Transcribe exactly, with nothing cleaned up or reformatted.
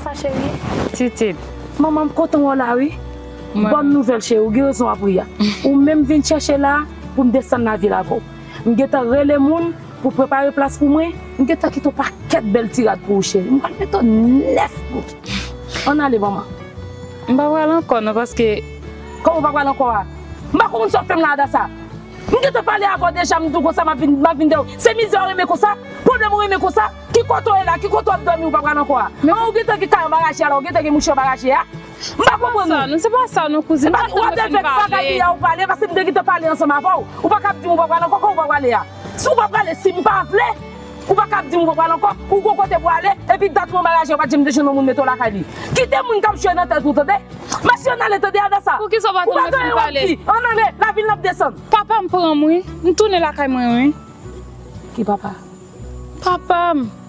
Sa cheri. Titit. Manman, m kontan wè w la wi. Mwen. Bòn nouvèl cheri, ou gen rezon w ap ri a. Ou menm vin chèche la pou m desann lavil avè w. M gentan rele moun pou prepare plas pou mwen. M gentan kite yon pakèt bèl ti rad pou ou cheri. M pral mete w nèf pou. Ann ale manman. M pa pral ankò non paske. Kòman w pa pral ankò a? M pa konn moun sa w ap fè m la Adassa. M gentan pale avè w deja, m di w konsa m ap vin, m ap vin dèyè w. Se mizè w renmen konsa? Pwoblèm ou renmen konsa? Ki kote w ye la? Ki kote w ap dòmi ou pa pral ankò a? An, ou gentan gen kay anba raje a la, ou gentan gen mouche anba raje a? M pa konprann ou. Sa, non, se pa sa non kouzin. M pa tande w ap fin pale. Bagay li a ou pale, paske m te gentan pale ansanm avè w. Ou pa ka ap di m ou pa pral ankò, kòman ou pa prale a? Si ou pa prale, si m pa vle, ou pa ka ap di m ou pa pral ankò, ou gon kote pou ale, epi dat ou anba raje a, ou pa t janm te jwenn yon moun mete w lakay li. Kite moun k ap jwe nan tèt ou, tande? Mache ann ale, tande Adassa. Poukisa w pa tande m fin pale? Ann ale, lavil n ap desann. Papa m pran m wi. M tounen lakay mwen wi. Ki papa? Papa m.